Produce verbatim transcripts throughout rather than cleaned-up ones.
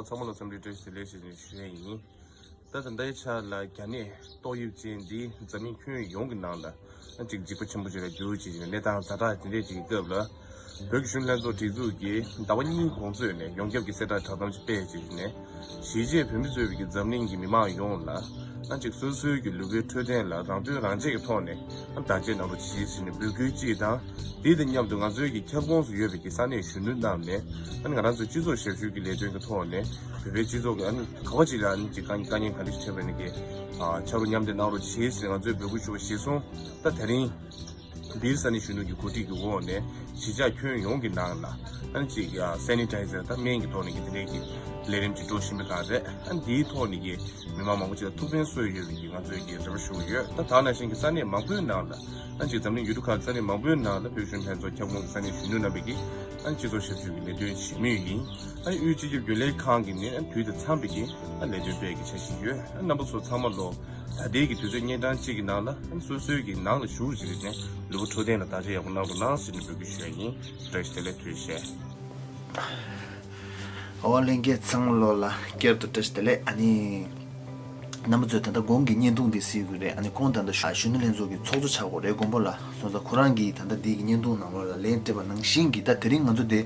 ཚང་མ་ལ་འཚམས་འདྲི་བཀྲ་ཤིས་བདེ་ལེགས་ཞེས་ནས་ཞུ་ཡས་ཡིན། ད་ད་ལྟའི་ཆར་ལ་རྒྱ་ནད་ཏོག་དབྱིབས་ཅན་འདི་འཛམ་གླིང་ཁྱོན་ཡོངས་ཀྱི་ནང་ལ་ཨ་ཅིག་འཇིགས་པ་ཆེན་པོ་ཅིག་ལ་འགྱུར་བྱེད་ཀྱི་གནས་སྟངས་ཛ་དྲག་དེ་འདྲས་ཅིག་གི་སྐབས་ལ། བོད་ཀྱི་གཞོན་ནུ་ལྷན་ཚོགས་སྒྲིག་འཛུགས་ཀྱིས་ཟླ་བ་གཉིས་གོང་ཚོད་ནས་ཡོངས་ཁྱབ་ཀྱི་གསལ་བསྒྲགས་བསྒྲགས་གཏམ་ཅིག་སྤེལ་བྱས་ནས། གཞིས་བྱེས་བོད་མི་གཙོས་པའི་གི་འཛམ་གླིང་གི་མི་མང་ཡོངས་ལ་ཨ་ཅིག་སོ་སོའི་གི་ལུས་པོའི་འཕྲོད་བསྟེན་ལ་རང་དོན་རང་གཅེས་ཀྱི་ཐོག་ནས་ཨ་བདག་གཅེས་གནང་རོགས་གྱིས་ཟེར་ནས་འབོད་སྐུལ་ཅིག་དང་། དེ་དང་མཉམ་དུ་ང་ཚོའི་གི་ཁྱབ་ཁོངས་སུ་ཡོད་པའི་གི་ས་གནས་གཞོན་ནུ་རྣམས་ནས་ཨ་ནི་ང་རང་ཚོའི་སྤྱི་ཚོགས་ཞབས་ཞུའི་གི་ལས་དོན་གྱི་ཐོག་ནས་བོད་པའི་སྤྱི་ཚོགས་ཀྱི་ཨ་ནི་ག་བ་ཅིག་ལ་ཨ་ནི་ཅིག་དཀའ་དཀའ་ངལ་ག་འདྲ་ཞིག་འཕྲད་པ་ཡིན་ན་གི་ཨ་ཕྱག་རོགས་མཉམ་འདེགས་གནང་རོགས་གྱིས་ཟེར་ང་ཚོས་འབོད་སྐུལ་ཞུ་བ་གཞིར་བཟུང་། ད་དེ་རིང་འདིར་ས་གནས་གཞོན་ནུ་གི་གོ་སྒྲིག་གི་འོག་ནས་གཞིས་ཆགས་ཁྱོན་ཡོངས་ཀྱི་ནང་ལ་ཨ་ནི་ཅིག་ཨ་སེ་ནི་ཊའི་ཛར་དང་སྨན་གྱི་ཐོག་ནས་ཀྱི་དེ་འདྲའི་གི་ལས་རིམ་ཅིག་འགྲོ་བཞིན་པའི་སྒང་རེད། ཨ་ནི་འདིའི་ཐོག་ནས་ཀྱི་མི་མང་མང་པོ་ཅིག་ལ་ཐུགས་ཕན་གསོས་ཡོད་པའི་གི་ང་ཚོའི་གི་རེ་བ་ཞུ་གི་ཡོད། ད་ད་ནང་བཞིན་གྱི་ས་གནས་མང་པོའི་ནང་ལ་ཨ་ནི་ཅིག་འཛམ་གླིང་ཡུལ་གྲུ་ཁག་གི་ས་གནས་མང་པོའི་ནང་ལ་བོད་གཞོན་ལྷན་ཚོགས་ཁྱབ་ཁོངས་ཀྱི་ས་གནས་གཞོན་ནུ་རྣམ་པས་ཀྱི་ཨ་ནི་སྤྱི་ཚོགས་ཞབས་ཞུ་གི་ལས་དོན་བྱེད་མུས་ཡིན། ཨ་ནི་དབུས་སྤྱི་ཁྱབ་རྒྱུན་ལས་ཁང་གིས་ནི་ཨ་ནི་དུས་དང་འཚམས་པའི་གི་ཨ་ནི་ལས་དོན་སྤེལ་གྱི་འཆར་གཞི་ཡོད། ཨ་ནི་རྣམ་པ་ཚོ་ཚང་མ་ལོ། ད་ལྟའི་གི་དུས་ཚོད་གཉན་འཕྲང་གཅིག་གི་ནང་ལ་སོ་སོའི་གི་ནང་ལ་བཞུགས་བྱས་ནས་ལུས་པོ་འཕྲོད་བསྟེན་ལ་བརྟག་དཔྱད་ཡག་པོ་གནང་རོགས་གནང་ཟེར་ནས་འབོད་སྐུལ་ཞུ་ཡ་ཡིན། བཀྲ་ཤིས་བདེ་ལེགས། ཐུགས་རྗེ་ཆེ། ཨ་ལྷན་རྒྱས་ཚང་མ་ལོ་ལ་བསྐྱར་དུ་བཀྲ་ཤིས་བདེ་ལེགས། ཨ་ནི་རྣམ་པ་ཚོས་ད་ལྟ་གོང་གི་བརྙན་ཐུང་འདི་གཟིགས་དགོས་རེད། ཨ་ནི་ཁོང་ད་ལྟ་གཞོན་ནུ་ལྷན་ཚོགས་ཀྱི་ཚོགས་གཙོ་ཆགས་དགོས་རེད། མགོན་པོ་ལགས་སོང་ཙང་ཁོ་རང་གིས་ད་ལྟ་འདི་གི་བརྙན་ཐུང་ནང་ལོགས་ལ་ལན་སྤྲད་པ་ནང་བཞིན་གྱི་ད་དེ་རིང་ང་ཚོ་འདི་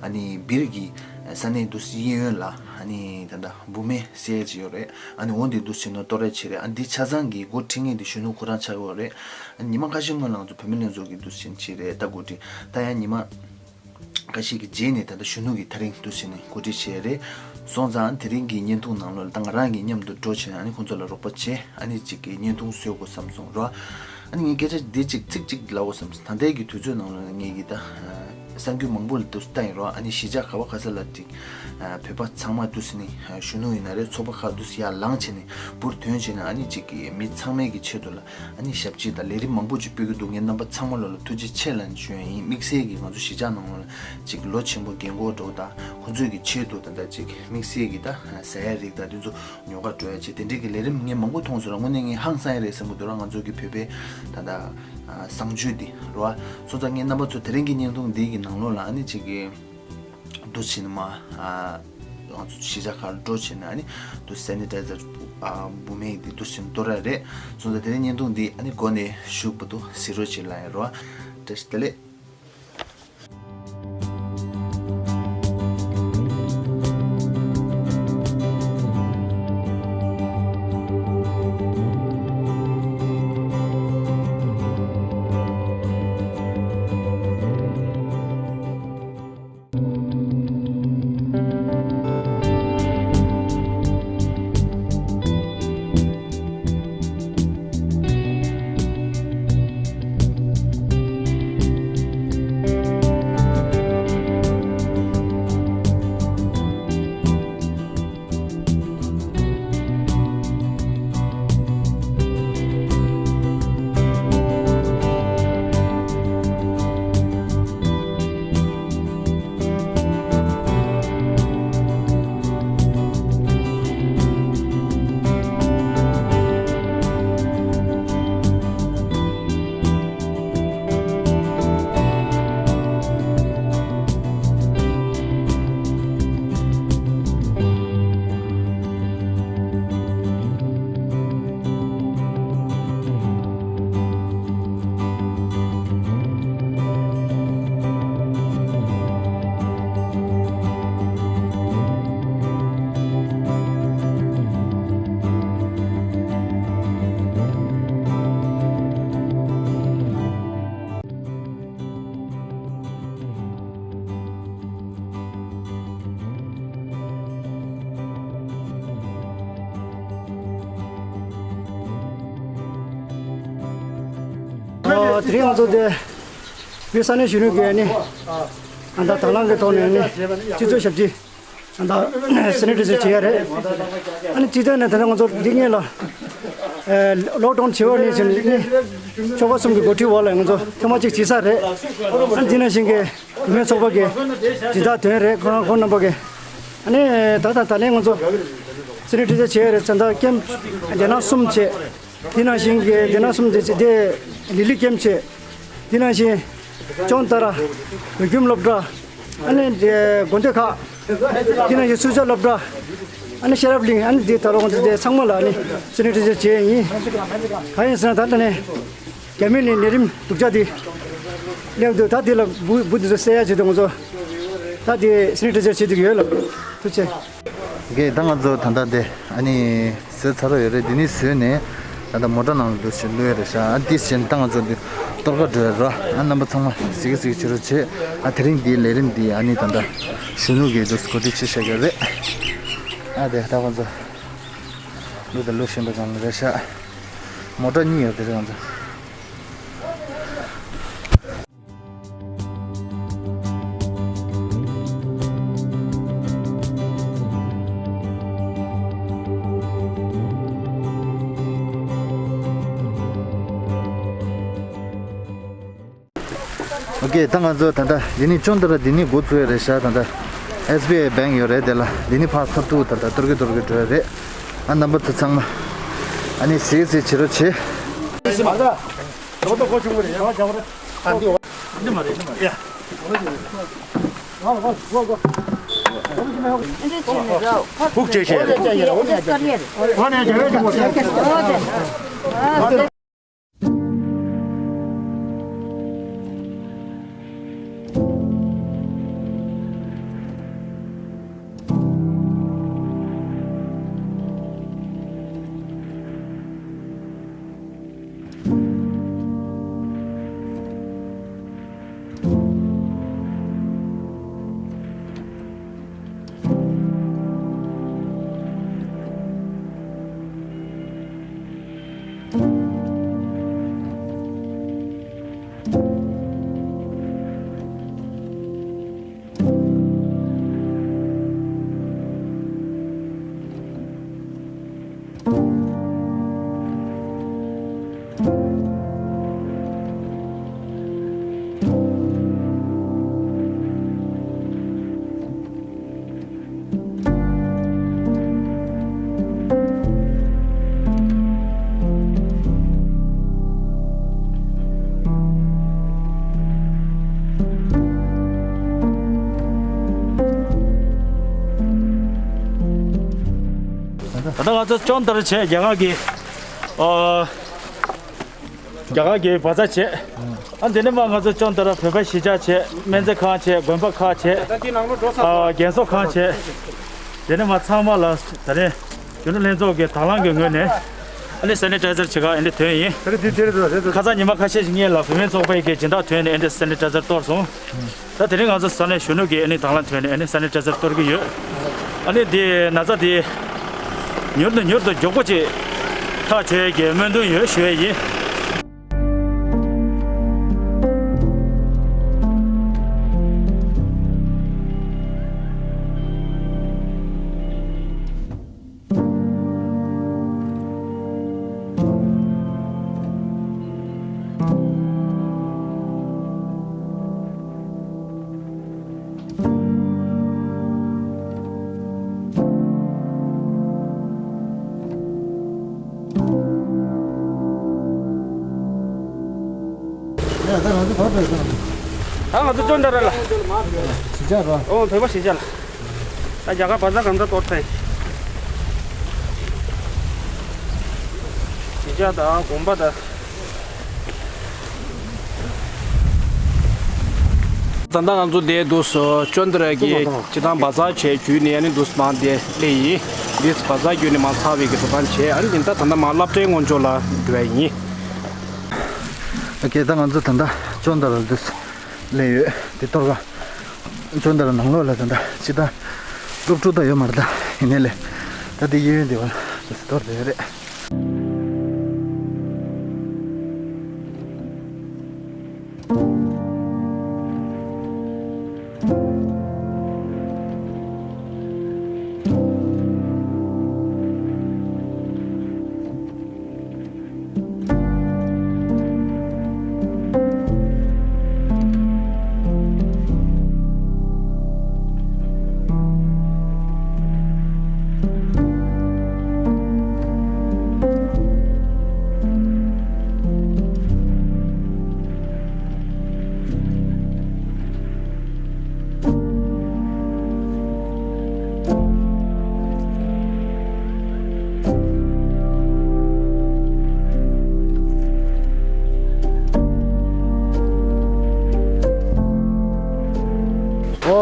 ཨ་ནི་སྦིར་གྱི་ས་གནས་འདུ་གཡས་གཡོན་ལ་ཨ་ནི་ད་ལྟ་བུད་མེད་སེ་ཅིག་ཡོད་རེད། ཨ་ནི་འོ་འདི་འདུ་བྱེད་ནོ་ཏོ་རེ་ཆེ་རེད། ཨ་འདི་ཆ་ཚང་གི་འགོ་ཁྲིད་མཁན་འདི་གཞོན་ནུ་ཁོ་རང་ཆགས་ཡོད་རེད། ཨ་ཉི་མ་ཁ་ཤས་སྔོན་ལ་ང་ཚོ་བུད་མེད་ལྷན་ཚོགས་ཀྱི་འདུ་བྱེད་ཆེ་རེད། ད་འགོ་ཁྲིད་ད་ཡང་ཉི་མ་ཁ་ཤས་ཀྱི་རྗེས་ནས་ད་ལྟ་གཞོན་ནུ་གི་ཐག་རིང་འདུ་བྱེད་ནས་འགོ་ཁྲིད་བྱས་རེད། སོང་ཙང་དེ་རིང་གི་བརྙན་ཐུང་ནང་ལོགས་ལ་ད་ང་རང་གི་མཉམ་དུ་འགྲོ་བྱས་ནས་ཨ་ནི་ཁོང་ཚོ་ལ་རོགས་པ་བྱས། ཨ་ནི་གཅིག་གི་བརྙན་ཐུང་བཟོ་དགོས་བསམ་སོང་རོ། ཨ་ནི་ངས་སྐད་ཆ་འདི་གཅིག་ཚིག་གཅིག་ལབ་དགོས་བསམ་སོང་། ད་ལྟའི་གི་དུས་ཚོད་ནང་ལོགས་ལ་ངས་གི་ད་གསར་འགྱུར་མང་པོ་ལ་འདུག་ལྟ་ཡིན་རོ། ཨ་ནི་གཞིས་ཆགས་ག་བ་ག་ས་ལ་ཅིག་བོད་པ་ཚང་མ་འདུ་སེ་ནི་གཞོན་ནུ་ཡིན་ན་རེད། ཚོགས་པ་ཁག་འདུ་སེ་ཡར་ལངས་བྱས་ནས་འབུར་ཐོན་བྱས་ནས་ཨ་ནི་གཅིག་གི་མི་ཚང་མའི་གི་ཆེད་དུ་ལ་ཨ་ནི་ཞབས་ཕྱི་དང་ལས་རིམ་མང་པོ་ཅིག་སྤེལ་གི་འདུག་ངས་རྣམ་པ་ཚང་མ་ལོ་ལ་ཐུགས་རྗེ་ཆེ་ལབ་ནས་ཞུ་ཡ་ཡིན། དམིགས་བསལ་གྱི་ང་ཚོ་གཞིས་ཆགས་ནང་ལོ་ལ་ཅིག་ལོ་ཆེན་པོ་རྒན་གོག་འགྲོ་དང་ཁོ་ཚོའི་གི་ཆེད་དུ་ད་ལྟ་ཅིག་དམིགས་བསལ་གྱི་ད་ཟ་ཡ་རིགས་དང་དེ་ཚོ་ཉོ་ག་འགྲོ་ཡ་ཅིག་དེ་འདྲའི་གི་ལས་རིམ་ངས་མང་པོ་མཐོང་སོང་ར། དངོས་གནས་ངས་ཧང་སང་ཡ་རེད་བསམ་གི་འདུག་ར། ང་ཚོ་གི་བོད་པའི་ད་ལྟ་གསང་སྤྱོད་འདི་རོ། སོང་ཙང་ངས་རྣམ་པ་ཚོ་དེ་རིང་གི་བརྙན་ཐུང་འདི་གི་ནང་ལོ་ལ་ཨ་ནི་ཅིག་གི་འདུ་བྱེད་ནི་མ། ཨ་ང་ཚོ་གཞིས་ཆགས་ཁག་འགྲོ་བྱེད་ནི་ཨ་ནི་འདུ་སེ་ནི་ཊའི་ཛར་ཨ་བུད་མེད་འདི་འདུ་བྱེད་ནི་ཏོ་ར་རེད། སོང་ཙང་དེ་རིང་བརྙན་ཐུང་འདི་ཨ་ནི་འགོ་ནས་གཞུག་བར་དུ་གཟིགས་རོགས་བྱེད་ལ་ཡིན་རོ། བཀྲ་ཤིས་བདེ་ལེགས། ཨོ། དེ་རིང་ང་ཚོ་དེ་བོད་ས་གནས་གཞོན་ནུ་གི་ནི་ཨ་ད་དང་བླངས་ཀྱི་ཐོག་ནས་ནི་སྤྱི་ཚོགས་ཞབས་ཕྱི་ཨ་ད་སེ་ནི་ཊའི་ཛར་བྱེད་ཡ་རེད། ཨ་ནི་སྤྱི་བཏང་ནས་ད་ལྟ་ང་ཚོ་འདི་སྔོན་ལ་ཨེ་ལོག་ཌའུན་བྱེད་པ་ནས་བྱས་ནས་ནི་ཆོལ་ཁ་གསུམ་གྱི་འགོ་ཁྲིད་འོག་ལ་ང་ཚོ་ཐེངས་མ་གཅིག་བྱེད་ས་རེད། ཨ་ནི་འདི་ནང་བཞིན་གྱི་བུད་མེད་ཚོགས་པ་གི་སྦྱིན་བདག་དོན་རེད། ཁོ་རང་ཁོང་རྣམ་པ་གི་ཨ་ནི་ད་ད་ད་ལན་ང་ཚོ་སེ་ནི་ཊའི་ཛར་བྱེད་ཡ་རེད། ད་ལྟ་ཀེམ་རྒྱ་ནག་གསུམ་བྱས། དེ་ནང་བཞིན་གྱི་དེ་ནང་གསུམ་དེ་དེ་ལི་ལི་ཀེམ་བྱས། དེ་ནང་བཞིན་ཅོང་ཏ་ར་བོད་ཁྱིམ་སློབ་གྲྭ་ཨ་ནི་དགོན་སྡེ་ཁག་ དེ་ནང་བཞིན་སུ་ཇཱ་སློབ་གྲྭ། ཨ་ནི་ཤེས་རབ་གླིང་། ཨ་ནི་དེ་ད་ལོ་ང་ཚོ་དེ་ཚང་མ་ལ་ཨ་ནི་སེ་ནི་ཊའི་ཛར་བྱས་ཡིན། གང་ཡིན་ཟེར་ན་ད་ལྟ་ནས་རྒྱ་མི་ནས་ནད་རིམས་སྡུག་ཅག་དེ་སླེབས་འདུག་ད་དེ་ལ་འབུ་འབུ་དེ་ཚོ་བསད་ཡ་བྱེད་དུ་ང་ཚོ་ད་དེ་སེ་ནི་ཊའི་ཛར་བྱེད་དུ་ཡོད་ལ། ཐུགས་རྗེ་ཆེ། ཨོ་ཀེ། ད་ང་ཚོ་ད་ལྟ་དེ་ཨ་ནི་བཟོས་ཚར་བ་ཡོད་རེད། འདི་ནི་བཟོས་ནས་ད་ལྟ་མོ་ཊ་ནང་ལ་འདུག་ཞིག་བླུགས་ཡ་རེད་ཤག་ཨ་འདི་བཞིན་ད་ང་ཚོ་འདི་གཏོར་ཁ་འགྲོ་ཡ་ར། ཨ་རྣམ་པ་ཚང་མ་གཟིགས་གཟིགས་བྱེད་རོགས་བྱེད། ཨ་དེ་རིང་འདིའི་ལས་རིམ་འདི་ཨ་ནི་ད་ལྟ་གཞོན་ནུ་གིས་འདུག་གོ་སྒྲིག་བྱེད་བཞག་ཡོད་རེད། ཨ་དེ་ད་ང་ཚོ་བླུགས་དང་བླུགས་བཞིན་པ་ཙམ་རེད་ཤག་མོ་ཊ་གཉིས་ཡོད་དེ་རེད་ང་ཚོ། ཨོ་ཀེ། ད་ང་ཚོ་ད་ལྟ་འདི་ནི་ཅོན་ཏ་ར་འདི་ནི་འགོ་བཙུགས་ཡ་རེད་ཤག་ད་ལྟ་ཨེས་བི་ཨའི་བེང་ཡོད་རེད། དེ་ལ་འདི་ནི་ཕར་ཁ་ཐུག་ད་ལྟ་གཏོར་གི་གཏོར་གི་འགྲོ་ཡ་རེད། ཨ་རྣམ་པ་ཚོ་ཚང་མ་ཨ་ནི་གཟིགས་གཟིགས་བྱེད་རོགས་བྱེད། ད་ལྟ་ང་ཚོ་ཅོན་ཏ་ར་བྱས་རྒྱ་གར་གྱི་ཨོ། རྒྱ་གར་གྱི་བ་ཛར་བྱས། ཨ་དེ་ནས་མར་ང་ཚོ་ཅོན་ཏ་ར་བོད་པ་གཞིས་ཆགས་བྱས། སྨན་རྩིས་ཁང་བྱས། དགོན་པ་ཁག་བྱས། ཨ་རྒན་གསོ་ཁང་བྱས། དེ་ནས་མར་ཚང་མ་ལ་ད་རེས་གཞོན་ནུ་ལྷན་ཚོགས་ཀྱི་དང་བླངས་ཀྱི་ངོས་ནས་ཨ་ནི་སེ་ནི་ཊའི་ཛར་བྱེད་ག་ཨ་ནི་ཐོན་ཡིན། ཁ་སང་ཉི་མ་ཁ་ཤས་ཤིག་སྔོན་ལ་བུད་མེད་ཚོགས་པའི་གི་སྦྱིན་བདག་ཐོན་ནས་ཨ་ནི་སེ་ནི་ཊའི་ཛར་གཏོར་སོང་། ད་དེ་རིང་ང་ཚོ་ས་གནས་གཞོན་ནུ་གི་ཨ་ནི་དང་བླངས་ཐོན་ནས་ཨ་ནི་སེ་ནི་ཊའི་ཛར་གཏོར་གྱི་ཡོད། ཨ་ནི་དེ་ན་ཚ་དེ་མྱུར་དུ་མྱུར་དུ་མགྱོགས་པོ་ཅིག་ཐག་ཆོད་ཡས་ཀྱི་སྨོན་འདུན་ཡོད་ཞུ་ཡས་ཡིན། ད་ང་ཚོ་ཅོན་ཏ་ར་ལ། གཞིས་ཆགས་ར། ཨོ་བོད་པ་གཞིས་ཆགས་ལ། ད་རྒྱ་གར་བ་ཛར་གང་འདྲ་གཏོར་ཐལ། གཞིས་ཆགས་དང་དགོན་པ་དང་། ད་ལྟ་ང་ཚོ་འདིར་འདུག་སེ་ཅོན་ཏ་ར་གི་སྤྱི་བཏང་བ་ཛར་བྱས་བརྒྱུད་ནས་ཨ་ནི་འདུག་སེ་མར་འདིར་སླེབས་ཡིན། འདིར་བ་ཛར་བརྒྱུད་ནས་མར་ཚར་བའི་གི་འགྲོ་སྟངས་བྱས། ཨ་ནི་ད་ལྟ་མར་སློབ་གྲྭའི་སྔོན་ཕྱོགས་ལ་འགྲོ་ཡ་ཡིན། ཨོ་ཀེ། ད་ང་ཚོ་ད་ལྟ་ཅོན་ཏ་ར་ལ་འདུག་སེ་སླེབས་ཡོད། འདི་གཏོར་ག་ཅོན་ཏ་ར་ནང་ལོགས་ལ་ད་ལྟ་སྤྱི་བཏང་སློབ་ཕྲུག་ད་ཡོད་མ་རེད། ད་ཡིན་ནའི་ལས་ད་འདི་གཡས་གཡོན་འདི་བ་ལ་འདུག་སེ་གཏོར་བསྡད་ཡོད་རེད།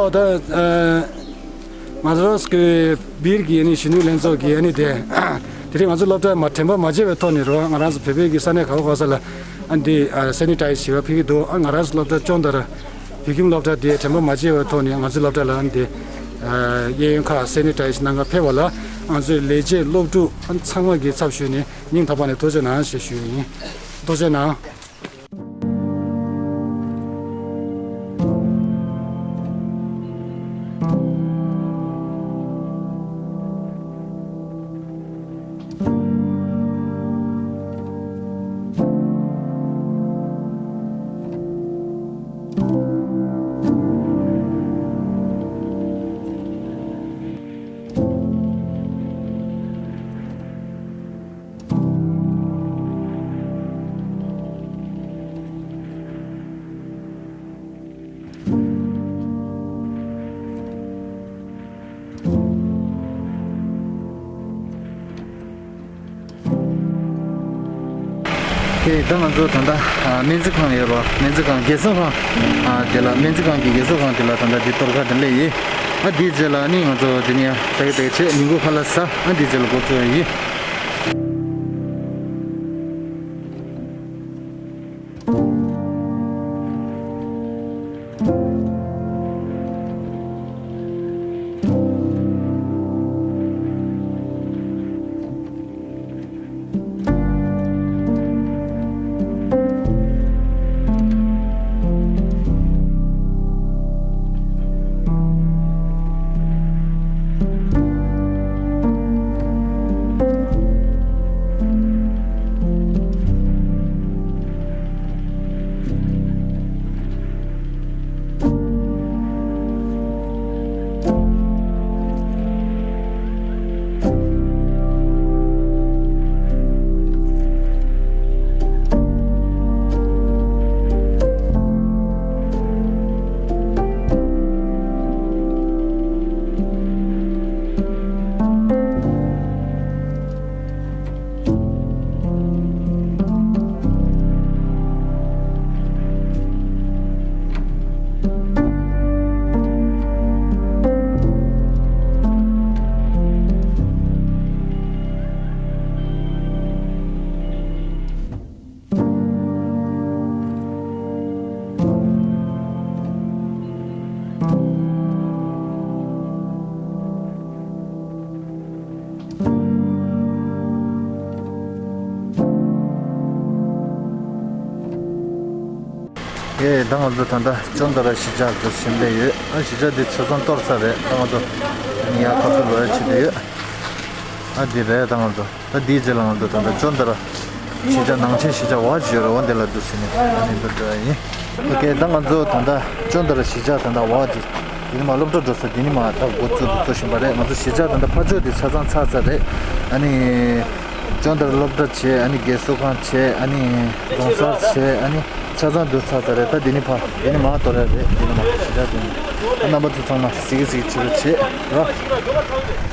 ད་ང་ཚོ་གི་སྦིར་གྱི་ཨ་ནི་གཞོན་ནུ་ལྷན་ཚོགས་ཀྱི་ཨ་ནི་དེ་དེ་རིང་ང་ཚོ་སློབ་གྲྭ་མ་དྲན་པ་མ་བརྗེད་པའི་ཐོག་ནས་རོ། ང་རང་ཚོ་བོད་པའི་གི་ས་གནས་ག་བ་ག་ས་ལ་ཨ་འདི་སེ་ནི་ཊའི་ཛི་བྱེད་པ་ཕེབས་ཀྱི་འདུག་ཨ་ང་རང་ཚོ་སློབ་གྲྭ་ཅོན་ཏ་ར་བོད་ཁྱིམ་སློབ་གྲྭ་དེ་དྲན་པ་མ་བརྗེད་པའི་ཐོག་ནས་ང་ཚོའི་སློབ་གྲྭ་ལ་ཨ་འདི་གཡས་གཡོན་ཁག་སེ་ནི་ཊའི་ཛི་གནང་ག་ཕེབས་པ་ལ་ང་ཚོའི་ལས་བྱེད་སློབ་ཕྲུག་ཨ་ཚང་མ་གི་ཚབ་ཞུས་ནས་སྙིང་ཐག་པ་ནས་ཐུགས་རྗེ་གནང་ཞེས་ཞུ་ཡི་ཡིན། ཐུགས་རྗེ་གནང་། ཨོ་ཁེ། ད་ང་ཚོ་ད་ལྟ་ཨ་སྨན་རྩིས་ཁང་ཡོད་པ། སྨན་རྩིས་ཁང་རྒས་གསོ་ཁང་ཨ་དེ་ལ། སྨན་རྩིས་ཁང་གི་རྒས་གསོ་ཁང་དེ་ལ་ད་ལྟ་འདི་གཏོར་ཁ་དེ་སླེབས་ཡིན། ཨ་དེའི་རྗེས་ལ་ནི་ང་ཚོ་དེ་ནས་ཡང་ད་གི་ད་གི་བྱས་ཉིན་གུང་ཁ་ལག་ཟ། ཨ་དེའི་རྗེས་ལ་འགོ་བཙུགས་ཡིན། ཨེ། ད་ང་ཚོ་ད་ལྟ་ཅོན་ཏ་ར་གཞིས་ཆགས་དུ་ཕྱིན་པ་ཡོད། ཨ་གཞིས་ཆགས་འདི་ཆ་ཚང་གཏོར་ཚར་རེད། ད་ང་ཚོ་ཡར་ཁ་ཐུག་ལོག་ཡ་བྱེད་དུ་ཡོད། ཨ་འདི་རེད། ད་ང་ཚོ་ད་འདིའི་རྗེས་ལ་ང་ཚོ་ད་ལྟ་ཅོན་ཏ་ར་གཞིས་ཆགས་ནང་ཆེན་གཞིས་ཆགས་བ་ཅིག་ཡོད་རེད། འོ་འདི་ལ་འདུག་ཟེར་ནས་ཨ་ནི་འདུག་འགྲོ་ཡ་ཡིན། ཨོ་ཁེ། ད་ང་ཚོ་ད་ལྟ་ཅོན་ཏ་ར་གཞིས་ཆགས་ད་ལྟ་བ་ཅིག་འདི་ནི་མ་སློབ་གྲྭ་འགྲོ་ས་འདི་ནི་མ་ད་འགོ་བཙུགས་འགོ་བཙུགས་བཞིན་པ་རེད། ང་ཚོ་གཞིས་ཆགས་ད་ལྟ་ཕར་ཕྱོགས་འདི་ཆ་ཚང་ཚར་ཚར་རེད། ཨ་ནི་ཅོན་ཏ་ར་སློབ་གྲྭ་བྱས། ཨ་ནི་རྒས་གསོ་ཁང་བྱས། ཨ་ནི་རྫོང་སར་བྱས། ཨ་ནི་ཆ་ཚང་འདུ་ཚར་ཚར་རེད། ད་འདི་ནི་ཕ་འདི་ནི་མ་གཏོར་ཡ་རེད། འདི་ནི་མ་གཞིས་ཆགས་འདི་ནི། ཨ་རྣམ་པ་ཚོ་ཚང་མ་གཟིགས་གཟིགས་བྱེད་རོགས་བྱེད་རོགས།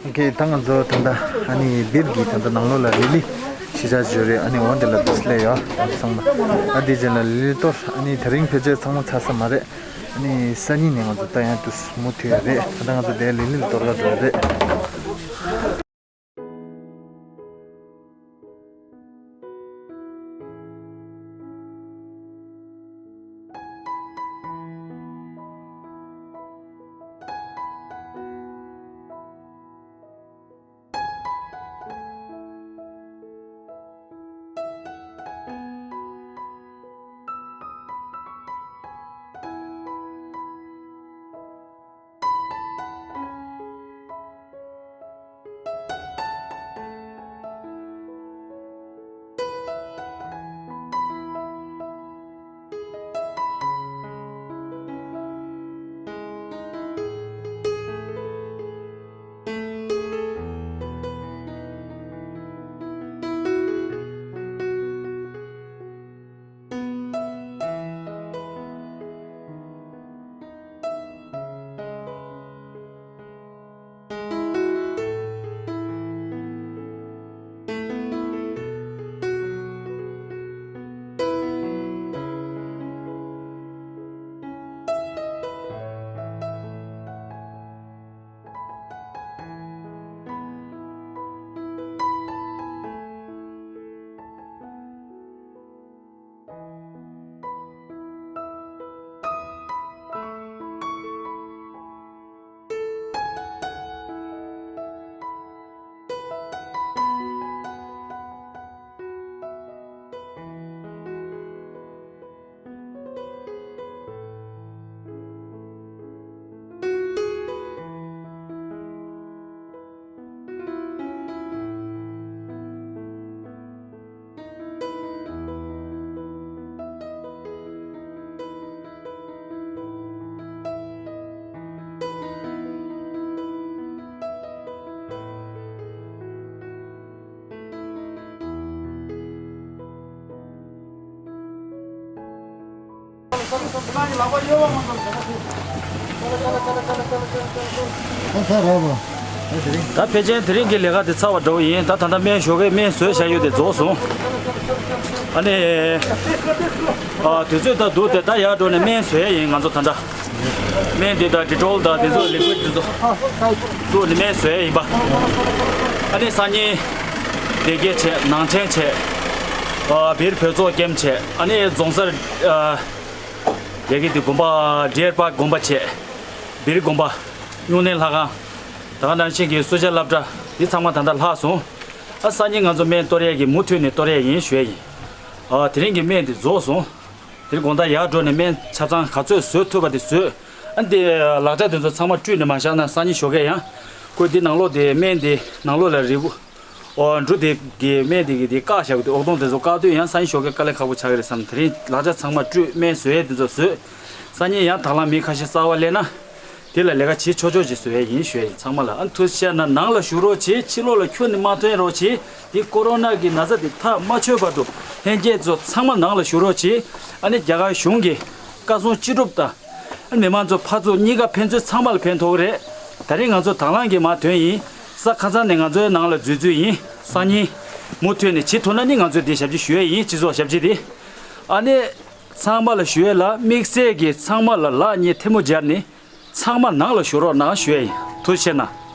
ཨོ་ཁེ། ད་ང་ཚོ་ད་ལྟ་ཨ་ནི་སྦིར་གྱི་ད་ལྟ་ནང་ལོགས་ལ་ལི་ལི་གཞིས་ཆགས་ཅིག་ཡོད་རེད། ཨ་ནི་འོ་འདི་ལ་འདུག་སླེབས་ཡོད། ཚང་མ་ཨ་འདི་རྗེས་ལ་ལི་ལི་གཏོར། ཨ་ནི་དེ་རིང་ཕལ་ཆེར་ཚང་མ་ཚར་ས་མ་རེད། ཨ་ནི་སང་ཉིན་ནས་ང་ཚོ་ད་ཡང་དུས་མུ་མཐུད་ཡོད་རེད། ད་ལྟ་ང་ཚོ་དེ་ལི་ལི་གཏོར་ག་འགྲོ་ཡ་རེད། ད་ཕལ་ཆེར་དེ་རིང་གི་ལས་ཀ་དེ་ཚར་བ་འདྲ་བོ་ཡིན། ད་ད་ལྟ་སྨན་ཞོགས་ཀས་སྨན་བཟོས་བཞག་ཡོད་དེ་རྫོགས་སོང་། ཨ་ནི། ཨ། དུས་ཚོད་ད་འདུག་སྟེ་ད་ཡར་འགྲོ་ནས་སྨན་བཟོ་ཡ་ཡིན། ང་ཚོ་ད་ལྟ་སྨན་འདི་དང་ཌི་ཊོལ་དང་དེ་ཚོ་ལི་ཀུའིཌ་དེ་ཚོ་བཙུགས་ནས་སྨན་བཟོ་ཡ་ཡིན་པ། ཨ་ནི་སང་ཉིན་སྡེ་དགེ་བྱས། ནང་ཆེན་བྱས། ཨ། སྦིར་བོད་ཚོགས་ཀེམ་བྱས། ཨ་ནི་རྫོང་སར། ཨ། ཡ་གི་དེ་དགོན་པ་ཌི་ཡར་པཱརྐ་དགོན་པ་བྱས། སྦིར་དགོན་པ། སྨྱུང་གནས་ལྷ་ཁང་། ད་ག་ནང་བཞིན་གྱི་སུ་ཇཱ་སློབ་གྲྭ་འདི་ཚང་མ་ད་ལྟ་ལྷག་སོང་། ཨ། སང་ཉིན་ང་ཚོ་སྨན་གཏོར་ཡས་ཀྱི་མུ་མཐུད་ནས་གཏོར་ཡས་ཡིན་ཞུ་ཡས་ཡིན། ཨ། དེ་རིང་གི་སྨན་འདི་རྫོགས་སོང་། དེ་རིང་དགོང་དག་ཡར་འགྲོ་ནས་སྨན་ཆ་ཚང་ག་ཚོད་བཟོ་ཐུབ་པ་དེ་བཟོས། ཨ། འདི་ལག་ཆ་དེ་ཚོ་ཚང་མ་བཀྲུས་ནས་མ་བཞག་ན་སང་ཉིན་ཞོགས་ཀས་ཡང་ཁོས་འདི་ནང་ལོགས་དེ་སྨན་འདི་ནང་ལོགས་ལ་རིལ་བུ། ཨོ། འབྲུ་དེ་གི་སྨན་དེ་གི་དེ་བཀག་བཞག་གི་འདུག། ཨོག་དོང་དེ་ཚོ་བཀག་དུས་ཡང་སང་ཉིན་ཞོགས་ཀས་དཀའ་ལས་ཁག་པོ་ཆགས་ཀྱི་རེད་བསམ། དེ་རིང་ལག་ཆ་ཚང་མ་བཀྲུས། སྨན་བཟོ་ཡས་དེ་ཚོ་བཟོས། སང་ཉིན་ཡང་དང་བླངས་མི་ཁ་ཤས་གསར་པ་སླེབས་ན། དེ་ལ་ལས་ཀ་བྱེད་ཆོག་ཆོག་ཅིག་བཟོ་ཡས་ཡིན་ཞུ་ཡས་ཡིན། ཚང་མ་ལ། ཨ། ཐུགས་རྗེ་ཆེ་གནང་། ནང་ལ་བཞུགས་རོགས་བྱེད། ཕྱི་ལོགས་ལ་ཁྱོན་ནས་མ་ཐོན་རོགས་བྱེད། འདི་ཀོ་རོ་ན་གི་ན་ཚ་འདི་ཐག་མ་ཆོད་བར་དུ་ལྷན་རྒྱས་ཚོ་ཚང་མ་ནང་ལ་བཞུགས་རོགས་བྱེད། ཨ་ནི་རྒྱ་གར་གཞུང་གི་བཀའ་གསུང་ཅི་སྒྲུབ་དང་། ཨ། མི་མང་ཚོ་ཕར་ཚུར་གཉིས་ཀ་ཕན་ཚུན་ཚང་མ་ལ་ཕན་ཐོགས་ཀྱི་རེད། དེ་རིང་ང་ཚོ་དང་བླངས་ཀྱིས་མར་ཐོན་ཡིན། གཟའ་ཁ་སང་ནས་ང་ཚོའི་ནང་ལ་འཛུལ་འཛུལ་ཡིན། སང་ཉིན་མུ་མཐུད་ནས་བྱེད་ཐུབ་ན་ནི་ང་ཚོས་དེ་ཞབས་ཕྱི་ཞུ་ཡས་ཡིན། སྤྱི་ཚོགས་ཞབས་ཕྱི་དེ། ཨ་ནི་ཚང་མ་ལ་ཞུ་ཡས་ལ་དམིགས་བསལ་གྱིས་ཚང་མ་ལ་ལག་གཉིས་ཐལ་མོ་སྦྱར་ནས་ཚང་མ་ནང་ལ་བཞུགས་རོགས་གནང་ཞུ་ཡས་ཡིན། ཐུགས་རྗེ་ཆེ་གནང་།